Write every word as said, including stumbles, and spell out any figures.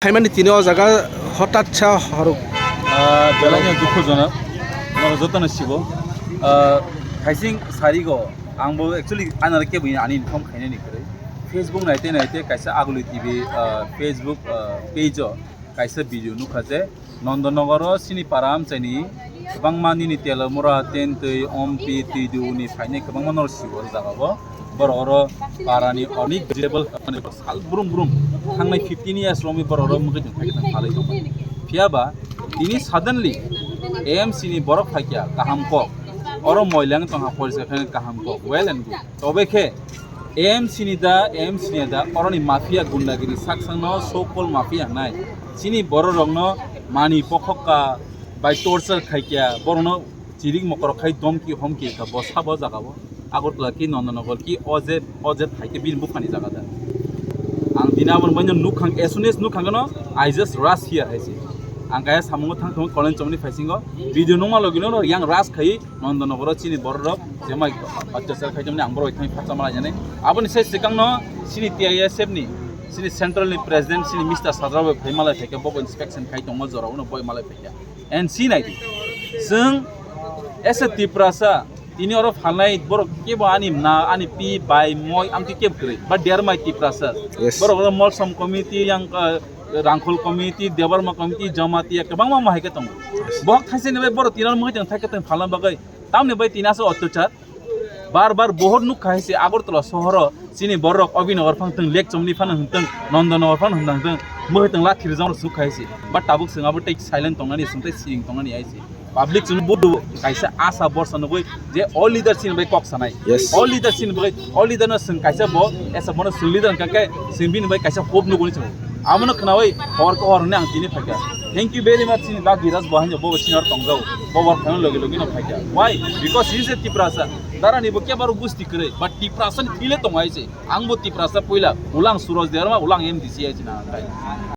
Phaimani tini o jaga hotat sa horok. Ah, belai no dukhujonok, norok jotono sibo. Ah, thaising sarigo, angbo actually anare kebui ani income khainani kwrwi. Facebook naite naite kaisa Aguli T V, ah, Facebook, ah, page o kaisa video nukha je Nondonogoro chini para amchaini kwbangma nini telomura, tentwi, ompi, twiduni phainai kwbangma norok sibo o jagao. Borok oro parani onek valuable sal brum brum thangnai fifteen years romwi borok oro mungkhe tong khaikhe tong phalai tongmani. Phiya ba tini suddenly A M C ni borok phaikya kaham kok, oro moilang tongha poriskar khe kaham kok, well and good. Tobe khe A M C ni da, A M C ni da oroni mafia gundagiri saksangno so called mafia hnai. Chini borok rokno mani pokhokka bai torture khaikya, borokno chirik mokorok khai domki homki ka bo sabo jagao. Agartala ki Nondonogor ki oje oje thaike bini buphani jaga da. Ang tini aboni baino nukhang, as soon as nukhang no, I just rush here hai se. Ang kaya samungo thang thang kolen chomni phaisingo video nungma logi no yang rush khai Nondonogoro chini borok rok jemai atyachar khai tomni ang borok thang phatsa malai jani. Aboni sai sikang no chini T I S F ni chini central ni president chini Mister Sadra bai phai malai phaikha, bo inspection khai tongma jora uno boi malai phaikha. And si nai di. Chwng as a Tiprasa, tini oro phalnai borok kebo ani na, ani pi, bai, moi, amtwi kebo kwrwi. Ba dermai Tiprasa. Yes. Borok oro Molsom committee, yang, uh, Rangkhol committee, Debbarma committee, Jamatia, kwbangma ma hai khe tongo. Bohok thaisani bai borok tini oro mui tong thai khe tong phalna bagwi. Tamni bai tini asa otyochar. Bar bar bohor nuk khai se Agartala sohoro chini borok Abhinagar phang tong, Lekchomni phano hwn tong, Nondonogor phano hwn tong, mui tong lathi rijang rok suk khai se. But tabuk chwng abo tei silent tongnani, chwng tei siyeng tongnani hai se. Public chwng budu kaisa asa borsa nugui je all leader chini bai kok sanai. Yes. All leader chini bai, all leader no chwng kaisa bo, esa bono chwng leader hwnkha khe chwng bini bai kaisa hope nuguni chwng. Abono khnaui hor ko hor hwnwi ang tini phaikha. Thank you very much chini da Biraj bo haino bo senior tongjao. Bo work phano logi logi no phaikha. Why? Because he is a Tiprasa. Dara ni bo kebaro gusti kwrwi, but Tiprasa ni thile tongo hai se. Ang bo Tiprasa puila, ulang Suraj Debbarma, ulang M D C hai se na kai.